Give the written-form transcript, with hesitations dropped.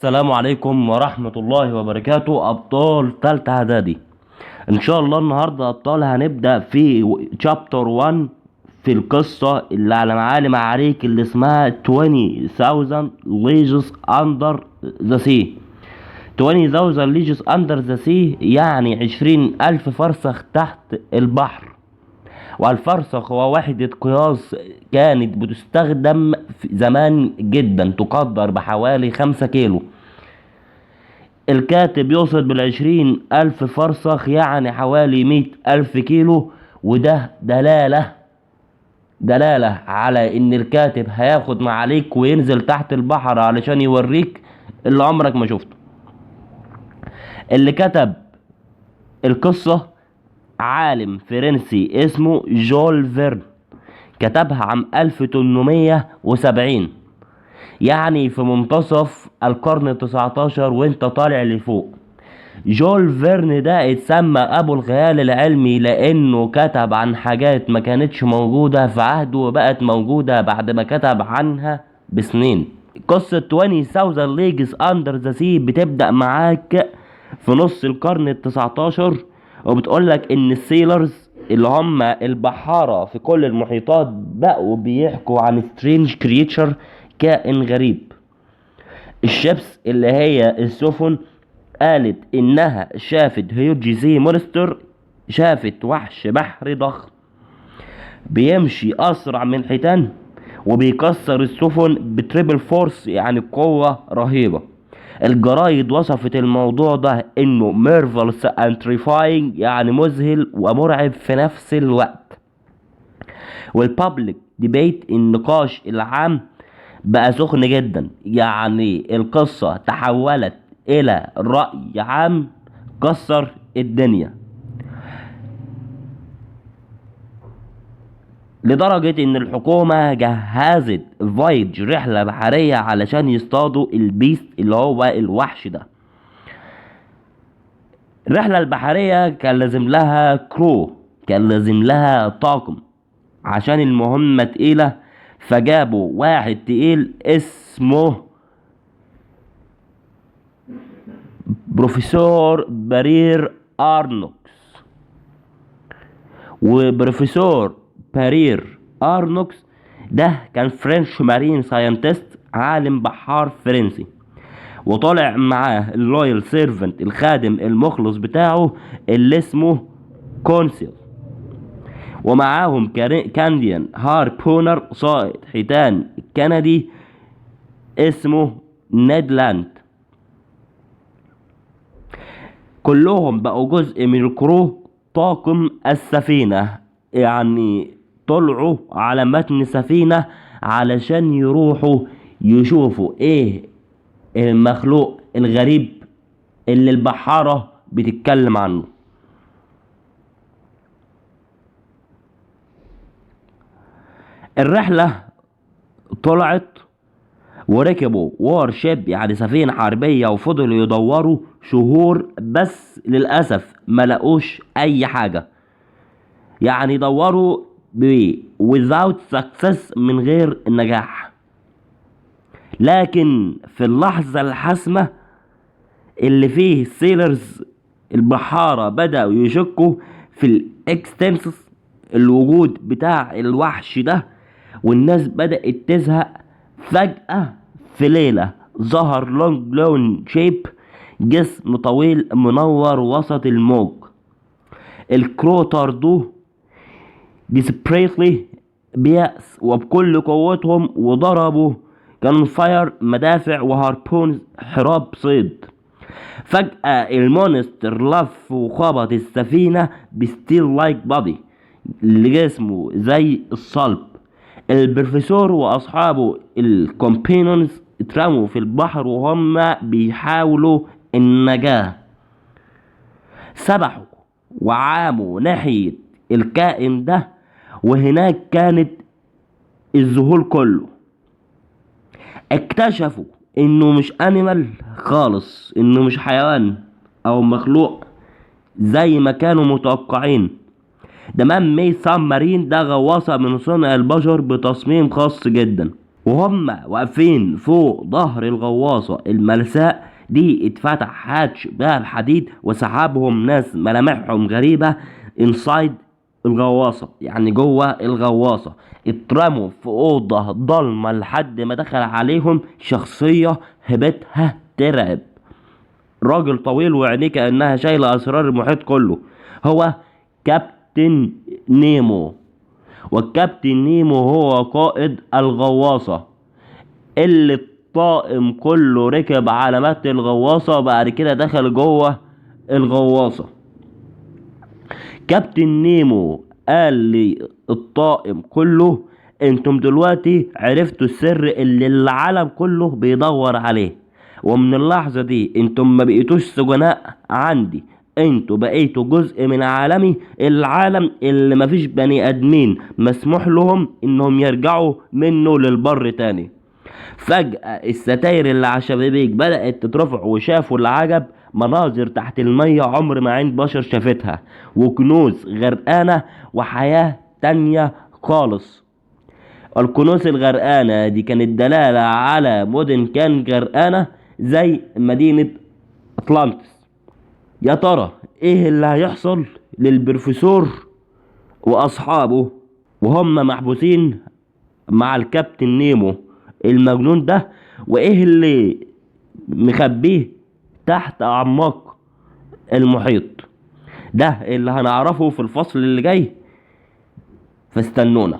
السلام عليكم ورحمة الله وبركاته. أبطال تالتة إعدادي، إن شاء الله النهاردة أبطال هنبدأ في chapter 1 في القصة اللي على معالم عريك اللي اسمها 20,000 Leagues Under the Sea. 20,000 Leagues Under the Sea يعني 20,000 فرسخ تحت البحر، والفرسخ هو وحدة قياس كانت بتستخدم في زمان جدا، تقدر بحوالي 5 كيلو. الكاتب يقصد بال20,000 فرسخ يعني حوالي 100,000 كيلو، وده دلالة على ان الكاتب هياخد معاليك وينزل تحت البحر علشان يوريك اللي عمرك ما شفته. اللي كتب القصة عالم فرنسي اسمه جول فيرن، كتبها عام 1870، يعني في منتصف القرن التسعتاشر وانت طالع لفوق. جول فيرن ده اتسمى ابو الخيال العلمي لانه كتب عن حاجات ما كانتش موجودة في عهده وبقت موجودة بعد ما كتب عنها بسنين. قصة 20,000 Leagues Under the Sea بتبدأ معاك في نص القرن التسعتاشر، وبتقولك ان ال sailors اللي هم البحارة في كل المحيطات بقوا بيحكوا عن strange creature، كائن غريب. ال ships اللي هي السفن قالت انها شافت huge sea monster، شافت وحش بحري ضخم بيمشي اسرع من الحيتان وبيكسر السفن ب terrible force، يعني قوة رهيبة. الجرايد وصفت الموضوع ده انه marvelous and terrifying، يعني مذهل ومرعب في نفس الوقت. وال public debate، النقاش العام، بقى سخن جدا، يعني القصة تحولت الى رأي عام كسر الدنيا، لدرجة ان الحكومة جهزت voyage، رحلة بحرية، علشان يصطادوا ال beast اللي هو الوحش ده. الرحلة البحرية كان لازم لها crew، كان لازم لها طاقم عشان المهمة تقيلة، فجابوا واحد تقيل اسمه بروفيسور بارير ارنوكس. وبروفيسور بارير ارنوكس ده كان French marine scientist، عالم بحار فرنسي، وطلع معاه ال loyal servant، الخادم المخلص بتاعه اللي اسمه كونسيل، ومعاهم Canadian harpooner، صائد حيتان كندي اسمه نيد لاند. كلهم بقوا جزء من ال crew، طاقم السفينة، يعني طلعوا على متن سفينة علشان يروحوا يشوفوا ايه المخلوق الغريب اللي البحارة بتتكلم عنه. الرحلة طلعت وركبوا warship، يعني سفينة حربية، وفضلوا يدوروا شهور، بس للأسف ما لقوش أي حاجة. يعني دوروا without success، من غير النجاح. لكن في اللحظة الحاسمة اللي فيه ال sailors البحارة بدأوا يشكوا في ال existence، الوجود بتاع الوحش ده، والناس بدأت تزهق. فجأة في ليلة ظهر long glowing shape، جسم طويل منور وسط الموج. ال crew طردوه desperately، بيأس وبكل قوتهم، وضربوا gunfire، مدافع، و harpoons، حراب صيد. فجأة ال monster لف وخبط السفينة ب steel like body، اللي جسمه زي الصلب. البروفيسور واصحابه ال companions اترموا في البحر وهم بيحاولوا النجاة. سبحوا وعاموا ناحية الكائن ده، وهناك كانت الذهول كله. اكتشفوا انه مش animal خالص، انه مش حيوان او مخلوق زي ما كانوا متوقعين. ده man made submarine، ده غواصة من صنع البشر بتصميم خاص جدا. وهم واقفين فوق ظهر الغواصة الملساء دي اتفتح hatch باب حديد وسحبهم ناس ملامحهم غريبة inside الغواصة، يعني جوه الغواصة. اترموا في أوضة ضلمة لحد ما دخل عليهم شخصية هبتها ترعب، راجل طويل وعينيه كأنها شايلة أسرار المحيط كله، هو كابتن نيمو. والكابتن نيمو هو قائد الغواصة اللي الطاقم كله ركب على متن الغواصة وبعد كده دخل جوه الغواصة. كابتن نيمو قال للطاقم كله انتم دلوقتي عرفتوا السر اللي العالم كله بيدور عليه، ومن اللحظة دي انتم ما بقيتوش سجناء عندي، انتوا بقيتوا جزء من عالمي، العالم اللي مفيش بني ادمين مسموح لهم انهم يرجعوا منه للبر تاني. فجأة الستاير اللي على الشبابيك بدأت تترفع وشافوا العجب، مناظر تحت المية عمر ما عين بشر شافتها، وكنوز غرقانة وحياة تانية خالص. الكنوز الغرقانة دي كانت دلالة على مدن كان غرقانة زي مدينة أطلانتس. يا ترى ايه اللي هيحصل للبروفيسور واصحابه وهم محبوسين مع الكابتن نيمو المجنون ده، وايه اللي مخبيه تحت اعماق المحيط؟ ده اللي هنعرفه في الفصل اللي جاي، فاستنونا.